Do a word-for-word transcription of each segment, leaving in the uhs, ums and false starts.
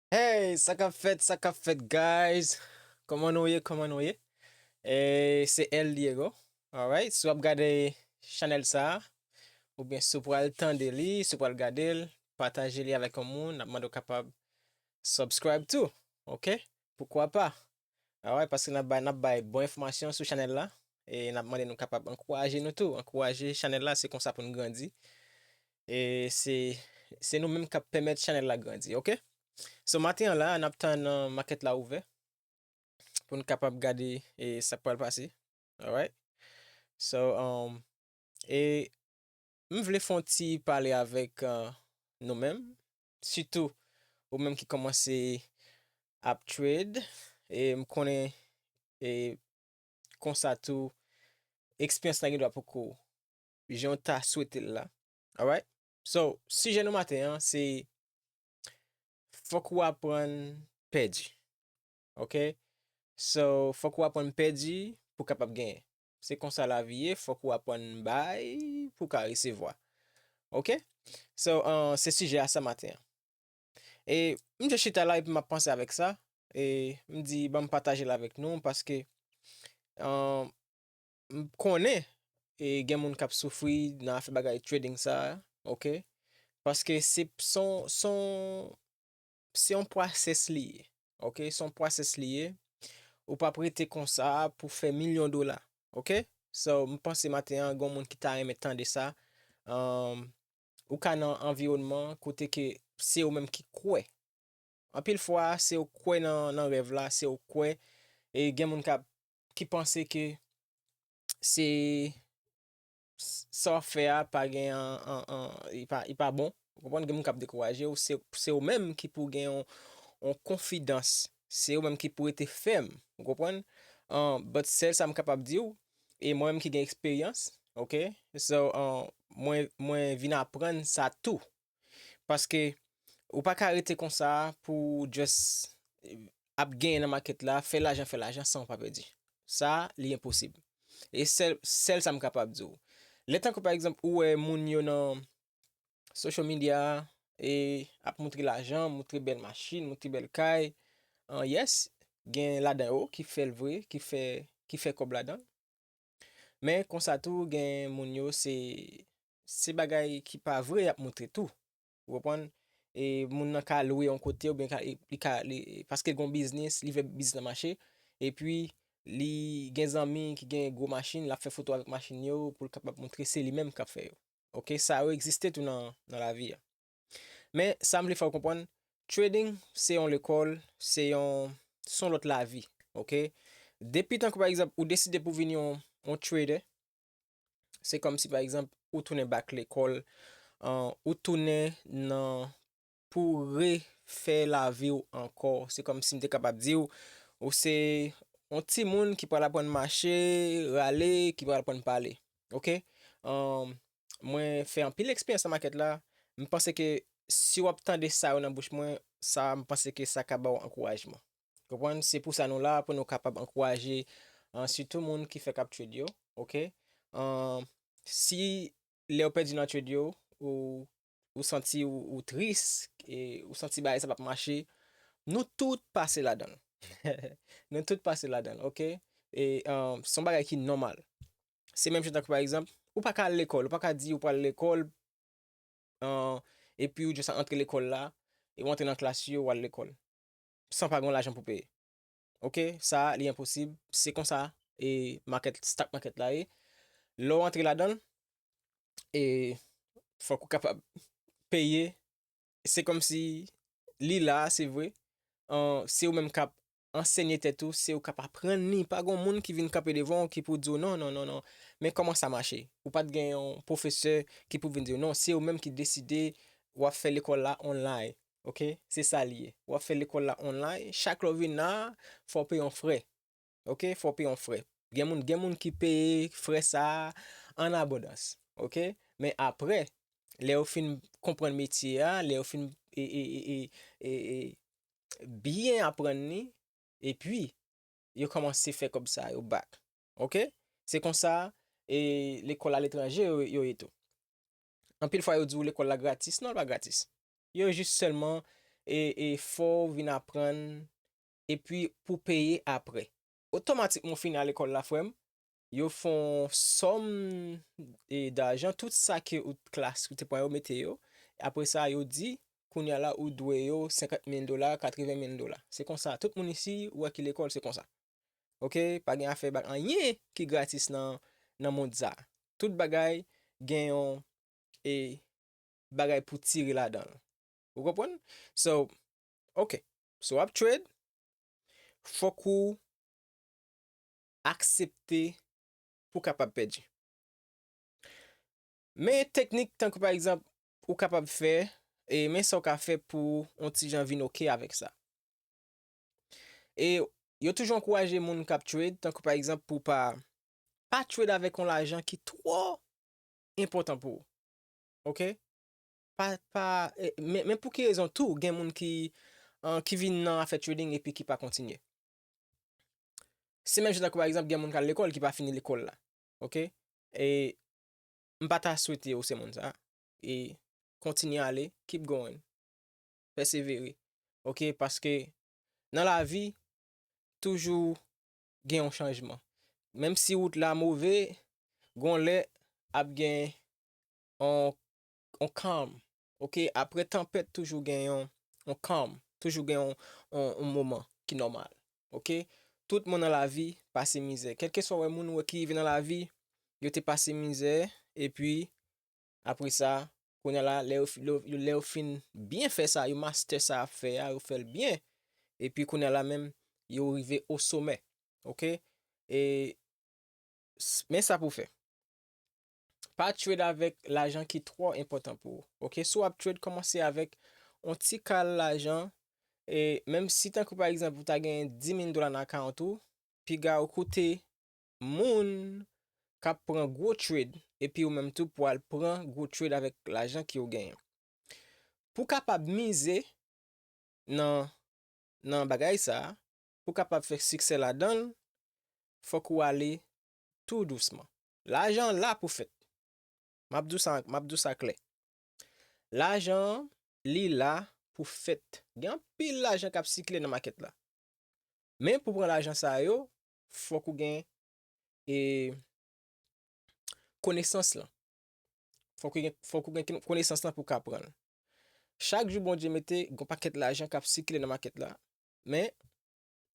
Hey, sa k ap fèt, sa k ap fèt, guys? Kòman nou ye, kòman nou ye? E, se El Diego. Alright, si w ap gade chanèl sa a, oubyen si w pral tande li, si w pral gade l, pataje li avèk yon moun, n ap mande w kapab subscribe tou, ok? Poukwa pa? Alright, paske n ap bay, n ap bay bon enfòmasyon sou chanèl la, e n ap mande nou kapab ankouraje nou tou, ankouraje chanèl la, se konsa pou n grandi. E se, se nou menm k ap pèmèt chanèl la grandi, ok? So, maten an la, n ap tann, uh, makèt la ouvè pou n kapab gade, e, sa k pral pase. Alright? So, um, e m vle fè yon ti pale avèk, uh, nou menm, sitou ou menm ki kòmanse ap trade, e m konnen, e konsa tou, eksperyans la gen dwa poko jan w ta swete l la. Alright? So, sijè nou maten an, se fòk ou aprann pèdi. Ok? So, fòk ou aprann pèdi pou w kapab genyen. Se konsa lavi ye, fòk ou aprann bay pou w ka resevwa. Ok? So, uh, se sijè a sa maten an. E m te chita la epi m ap panse avèk sa. E m di, ban m pataje l avèk nou, paske, uh, m konnen, e gen moun k ap soufri nan afè bagay trading sa a, ok? Paske se, se yon, se yon, se yon pwosès li ye, ok? Se yon pwosès li ye. Ou p ap rete konsa pou fè milyon dola, ok? So, m panse maten an, gen moun ki ta renmen tande sa. Um, ou ka nan anviwònman kote ke se ou menm ki kwè. Anpil fwa, se ou kwè nan, nan rèv la, se ou kwè, e gen moun k ap, ki panse ke se, s-, sa w ap fè a pa gen an, an, an, li pa, li pa bon. Ou konprann? Gen moun k ap dekouraje w, se, se ou menm ki pou gen yon, yon konfidans. Se ou menm ki pou rete fèm. Ou konprann? Uh, but sèl sa m kapab di w, e mwen menm ki gen eksperyans, ok? So, uh, mwen, mwen vin aprann sa tou. Paske ou pa ka rete konsa pou w just, eh, ap genyen nan makèt la, fè lajan, fè lajan san w pa pèdi. Sa, li enposib. E sèl, sèl sa m kapab di w. Lè tankou, pa egzanp, ou wè moun yo nan social media, e ap montre lajan, montre bèl machin, montre bèl kay, an, yes, gen ladan yo ki fè l vre, ki fè, ki fè kòb ladan l. Men konsa tou, gen moun yo, se, se bagay ki pa vre y ap montre tou. Ou konprann? E moun nan ka lwe yon kote, oubyen ka, li ka, li, paske l gen yon biznis, li vle biznis lan mache, epi li gen zanmi ki gen gwo machin, l ap fè foto avèk machin yo pou l kapab montre se li menm k ap fè yo. Ok, sa yo egziste tou nan, nan lavi a. Men, sa m vle fè w konprann, trading, se yon lekòl, se yon, se yon lòt lavi, ok? Depi tankou, pa egzanp, ou deside pou vin yon, yon trader, se kòmsi, pa egzanp, ou tounen back lekòl, an, ou tounen nan, pou refè lavi w ankò. Se kòmsi m te kapab di w, ou se yon timoun ki pral aprann mache, rale, ki pral aprann pale. Ok? An, mwen fè anpil eksperyans nan makèt la. M panse ke si w ap tande sa yo nan bouch mwen, sa, m panse ke sa ka ba w ankourajman. Konprann? Se pou sa nou la, pou nou kapab ankouraje, an, sitou moun ki fèk ap trade yo. Ok? An, si lè w pèdi nan trade yo, ou, ou santi ou, ou tris, e ou santi bagay sa p ap mache, nou tout pase ladan l. Nou tout pase ladan l, ok? E, um, se yon bagay ki nòmal. Se menm jan tankou, pa egzanp, ou pa ka al lekòl, ou pa ka di ou pral lekòl, an, epi ou just antre lekòl la, e ou antre nan klas yo, ou al lekòl, san pa gen lajan pou peye. Ok, sa a, li enposib. Se konsa, e, makèt, stock market la ye. Lè w antre ladan l, e, fòk ou kapab peye. Se kòmsi li la, se vre. An, se ou menm k ap ansenye tèt ou, se ou k ap aprann li. Pa gen moun ki vin kanpe devan w ki pou di w, "Non, non, non, non. Men kòman sa mache?" Ou pa t gen yon pwofesè ki pou vin di w, "Non, se ou menm ki deside w ap fè lekòl la online." Ok? Se sa li ye. W ap fè lekòl la online. Chak lè w vin la, fò w peye yon frè. Ok? Fò w peye yon frè. Gen moun, gen moun ki peye frè sa a an abondans. Ok? Men apre, lè yo fin konprann metye a, lè yo fin, e, e, e, e, e, e, byen aprann li, epi yo kòmanse fè kòb sa yo back. Ok? Se konsa, e, lekòl aletranje yo, yo ye tou. Anpil fwa, yo di w lekòl la gratis. Non, l pa gratis. Yo jis sèlman, e, e fò w vin aprann, epi pou peye apre. Otomatikman w fin al lekòl la, frè m, yo fè yon sòm, e, dajan, tout sa ke ou, klas ou te pran yo mete yo. Apre sa, yo di, kounye a la, ou dwe yo senkant mil dola, katreven mil dola. Se konsa, tout moun isi, ou wè ki lekòl, se konsa. Oke? Pa gen afè bak anyen ki gratis nan, nan mond sa. Tout bagay gen yon, e, bagay pou tire ladan l. Ou konprann? So, oke. So, w ap trade, fòk ou aksepte pou w kapab pèdi. Men teknik tankou pa egzanp, ou kapab fè, e men sa w ka fè pou yon ti jan vin oke avèk sa. E yo toujou ankouraje moun k ap trade, tankou pa egzanp pou pa, pa trade avèk yon lajan ki twò enpòtan pou ou. Oke? Pa, pa, e, men, men pou ki rezon tou, gen moun ki, an, ki vin nan afè trading epi ki pa kontinye. Se menm jan tankou pa egzanp, gen moun k al lekòl ki pa fini lekòl la. Oke? E m pa ta swete ou se moun sa. E kontinye ale, keep going. Pèsevere. Oke? Paske nan lavi, toujou gen yon chanjman. Menm si wout la move, gon lè ap gen yon, yon calm. Oke? Apre tanpèt, toujou gen yon, yon calm. Toujou gen yon, yon, yon moman ki nòmal. Oke? Tout moun nan lavi pase mizè. Kèlkeswa wè moun ou wè ki rive nan lavi, yo te pase mizè, epi apre sa, kounye a la, lè yo, fi- lè yo, lè yo fin byen fè sa, yo master sa y ap fè a, yo fè l byen, epi kounye a la menm, yo rive o somè. Oke? E s- men sa pou w fè. Pa trade avèk lajan ki twò enpòtan pou ou. Oke? Si w ap trade, kòmanse avèk yon ti kal lajan. E menm si tankou pa egzanp, ou ta gen dis mil dola nan akawont ou, piga ou koute moun k ap pran gwo trade, epi ou menm tou pou al pran gwo trade avèk lajan ke w genyen. Pou w kapab mize nan, nan bagay sa a, pou w kapab fè siksè ladan l, fòk ou ale tou dousman. Lajan an la pou fèt. M ap di w sa, m ap di w sa klè. Lajan an, li la pou fèt. Gen anpil lajan k ap sikile nan makèt la. Men pou pran lajan sa yo, fòk ou gen, e, konesans lan. Fòk ou gen, fòk ou gen konesans lan pou w ka pran l. Chak jou Bondye mete, gon pakèt lajan k ap sikile nan makèt la. Men,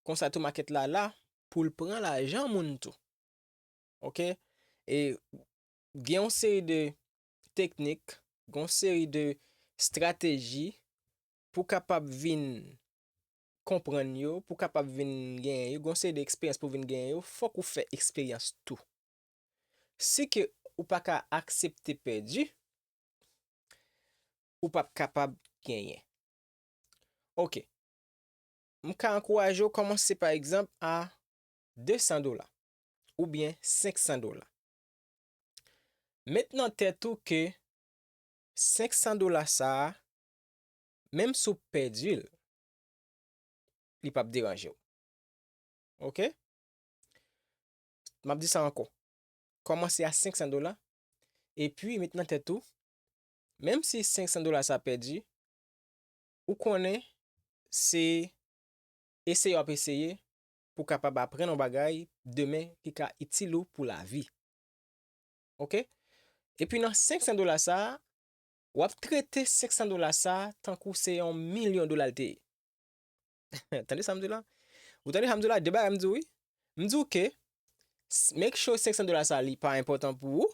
konsa tou makèt la la pou l pran lajan moun tou. Oke? E gen yon seri de teknik, gen yon seri de estrateji pou w kapab vin konprann yo, pou w kapab vin genyen yo, gen yon seri de eksperyans pou w vin genyen yo, fòk ou fè eksperyans tou. Si ke ou pa ka aksepte pèdi, ou p ap kapab genyen. Oke. M ka ankouraje w kòmanse pa egzanp a de san dola oubyen senk san dola. Met nan tèt ou ke senk san dola sa a, menm si w pèdi l, li p ap deranje w. Oke? M ap di sa ankò. Kòmanse a senk san dola, epi met nan tèt ou, menm si senk san dola sa pèdi, ou konnen se eseye w ap eseye pou w kapab aprann yon bagay demen ki ka itil ou pou lavi. Oke? Epi nan senk san dola sa a, w ap trete senk san dola sa a tankou se yon milyon dola l te ye. Tande sa m di w la? Ou tande sa m di w la? De bagay m di w, wi. M di w ke, s- make sure senk san dola sa a li pa enpòtan pou ou.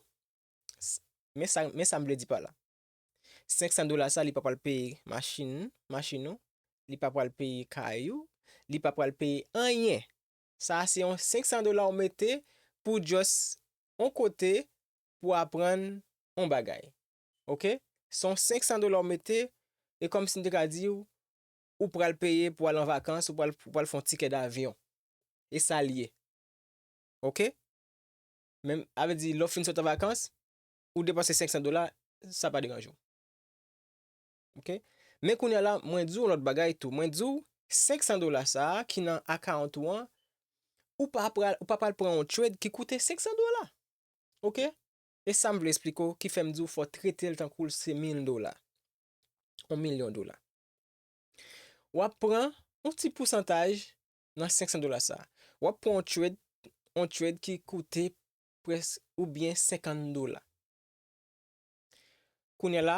S- Men sa, men sa m vle di pa la. Senk san dola sa, li pa pral peye machin, machin ou, li pa pral peye kay ou, li pa pral peye anyen. Sa a se yon senk san dola w mete pou just yon kote pou aprann yon bagay. Oke? Se yon senk san dola w mete, e kòmsi m te ka di w, ou pral peye pou al an vakans, ou pral, ou pral fè yon tikè davyon. E sa l ye. Oke? Men, avè di, lè w fin sot an vakans, ou depanse senk san dola, sa pa deranje w. Oke? Men kounye a la, mwen di w lòt bagay tou. Mwen di w, senk san dola sa a ki nan akawont ou an, ou pa pral, ou pa pral pran yon trade ki koute senk san dola. Oke? E sa m vle esplike w, ki fè m di w fò trete l tankou l se mil dola. Yon milyon dola. w ap pran yon ti pousantaj nan senk san dola sa a. W ap pran yon trade, yon trade ki koute prèsk oubyen senkant dola. Kounye a la,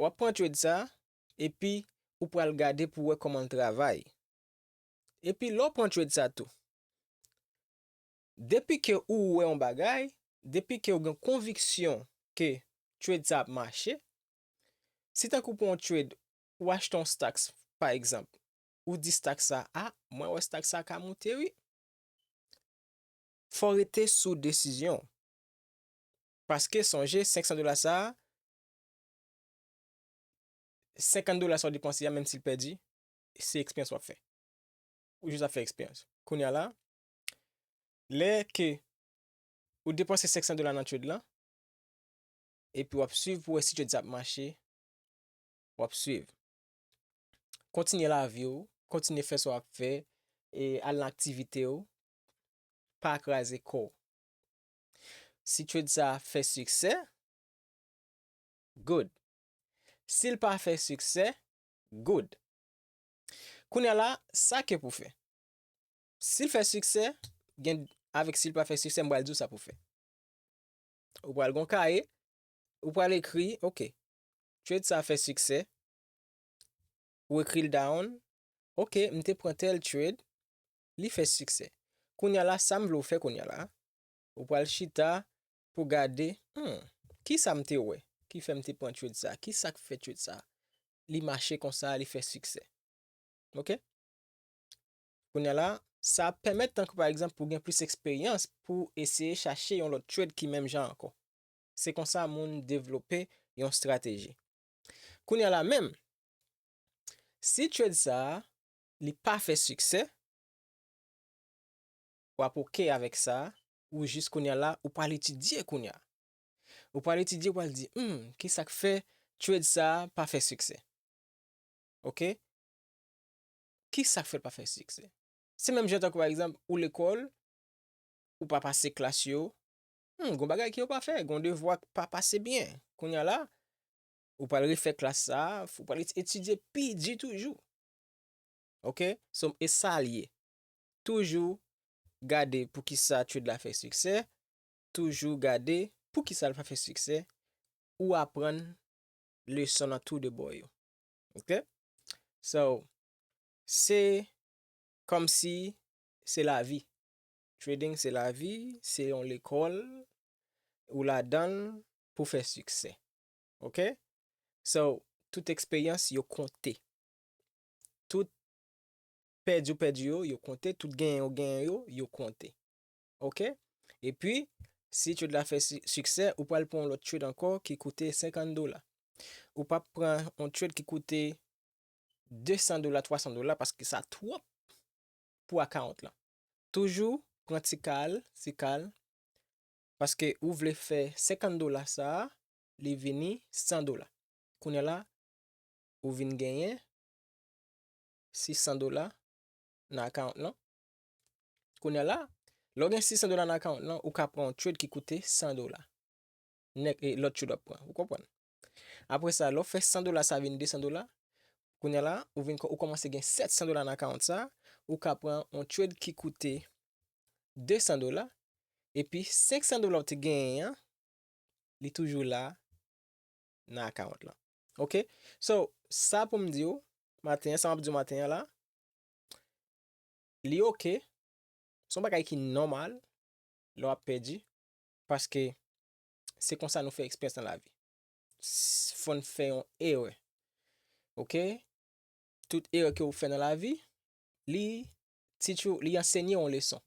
w ap pran trade sa a, epi ou pral gade pou wè kòman l travay. Epi lè w pran trade sa a tou, depi ke ou wè yon bagay, depi ke ou gen konviksyon ke trade sa ap mache, si tankou pran yon trade, ou achte yon stocks, pa egzanp, ou di stocks sa, a, mwen wè stocks sa ka moute, wi. Fò w rete sou desizyon w. Paske sonje, senk san dola sa a, senkant dola sa w depanse a, menm si l pèdi, se eksperyans w ap fè. Ou jis ap fè eksperyans. Kounye a la, lè ke ou depanse senk san dola nan trade lan, epi w ap swiv pou wè si trade sa ap mache, w ap swiv. Kontinye lavi w, kontinye fè sa w ap fè, e al nan aktivite w, pa kraze kò w. Si trade sa fè siksè, good. Si l pa fè siksè, good. Kounye a la, sa ke pou fè. Si l fè siksè, gen, avèk si l pa fè siksè, m pral di w sa pou fè. Ou pral gon kaye, ou pral ekri, ok, trade sa fè siksè, ou ekri l down, ok, m te pran tèl trade, li fè siksè. Kounye a la, sa m vle w fè kounye a la, ou pral chita pou gade, hmm, kisa m te wè ki fè m te pran trade sa, kisa k fè trade sa, li mache konsa, li fè siksè. Ok? Kounye a la, sa ap pèmèt, tankou pa egzanp, pou gen plis eksperyans pou eseye chache yon lòt trade ki menm jan ankò. Se konsa moun devlope yon estrateji. Kounye a la menm, si trade sa a, li pa fè siksè, w ap ok avèk sa, ou jis kounye a la, ou pral etidye kounye a. Ou pral etidye, ou pral di, hmm, kisa k fè trade sa a pa fè siksè? Ok? Kisa k fè l pa fè siksè? Se menm jan tankou pa egzanp, ou lekòl, ou pa pase klas yo, hmm, gon bagay ke ou pa fè, gon devwa k pa pase byen. Kounye a la, ou pral refè klas sa a, ou pral etidye pi di toujou. Ok? So, e sa l ye. Toujou gade poukisa trade la fè siksè, toujou gade poukisa l pa fè siksè, ou aprann leson nan tou de bò yo. Ok? So, se kòmsi se lavi. Trading se lavi, se yon lekòl, ou ladan l pou fè siksè. Ok? So, tout eksperyans yo konte. Tout pèdi ou pèdi yo, yo konte. Tout genyen ou genyen yo, yo konte. Ok? Epi, si trade la fè si-, siksè, ou pral pran yon lòt trade ankò ki koute senkant dola. Ou p ap pran yon trade ki koute de san dola, twa san dola, paske sa twòp pou akawont lan. Toujou pran ti kal, ti kal, paske ou vle fè senkant dola sa a, li vini san dola. Kounye a la, ou vin genyen sis san dola nan akawont lan. Kounye a la, lè w gen sis san dola nan akawont lan, ou ka pran yon trade ki koute san dola. Nèk, e, lòt trade w ap pran, ou konprann? Apre sa, lè w fè san dola sa vin de san dola, kounye a la, ou vin kò-, ou kòmanse gen sèt san dola nan akawont sa, ou ka pran yon trade ki koute de san dola, epi senk san dola w te genyen an, li toujou la nan akawont lan. Ok? So, sa pou m di w, maten an, sa m ap di w maten an la, li ok, se yon bagay ki nòmal, lè w ap pèdi, paske se konsa nou fè eksperyans nan lavi. S-, fò n fè yon erè. Ok? Tout erè ke w fè nan lavi, li teach ou, li ansenye w yon leson.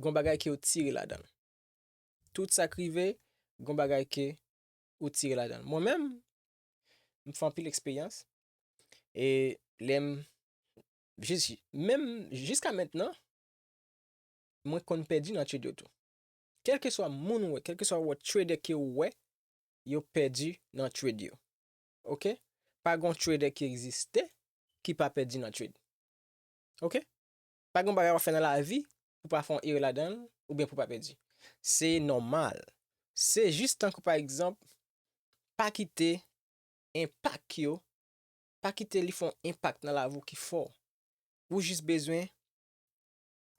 Gon bagay ke w tire ladan l. Tout sa k rive, gon bagay ke ou tire ladan l. Mwen menm, m fè anpil eksperyans. E lè m, jis, menm jiska mentnan, mwen konn pèdi nan trade yo tou. Kèlkeswa moun ou wè, kèlkeswa wè trader ke ou wè, yo pèdi nan trade yo. Ok? Pa gon trader ki egziste ki pa pèdi nan trade. Ok? Pa gon bagay w ap fè nan lavi pou pa fè yon erè ladan l, oubyen pou pa pèdi. Se nòmal. Se jis tankou, pa egzanp, pa kite enpak yo pa kite li fè yon enpak nan lavi w ki fò. Ou jis bezwen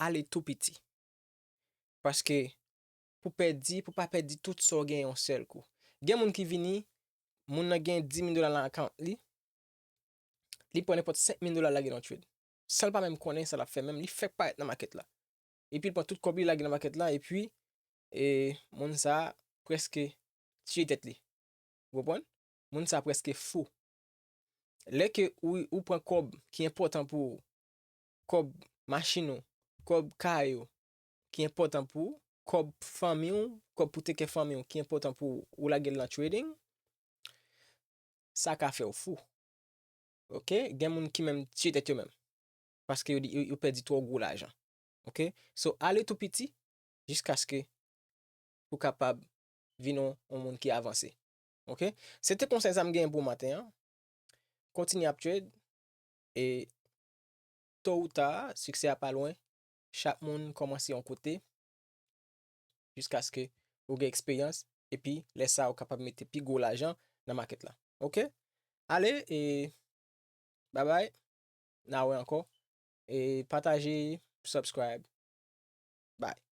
ale tou piti. Paske pou pèdi, pou pa pèdi tout sa w gen yon sèl kou. Gen moun ki vini, moun nan gen dis mil dola nan account li, li pran nenpòt senk mil dola lage nan trade. San l pa menm konnen sa l ap fè menm, li fèk parèt nan makèt la. Epi l pran tout kòb li lage nan makèt la, epi e, moun sa a prèske tiye tèt li. Ou konprann? Moun sa a prèske fou. Lè ke ou, ou pran kòb ki enpòtan pou ou, kòb machin ou, kòb kay ou, ki enpòtan pou ou, kòb fanmi w, kòb pou teke fanmi w ki enpòtan pou ou, ou lage l nan trading, sa ka fè w fou. Ok? Gen moun ki menm tiye tèt yo menm. Paske yo, yo, yo pèdi twò gwo lajan. Ok? So, ale tou piti, jiskaske ou kapab vin yon, yon moun ki avanse. Ok? Se te konsèy sa m gen pou maten an. Kontinye ap trade, e to ou ta, siksè a pa lwen. Chak moun kòmanse yon kote, jiskaske ou gen eksperyans, epi lè sa a ou kapab mete pi gwo lajan nan makèt la. Ok? Ale, e babay, n a wè ankò. E pataje, subscribe. Bye.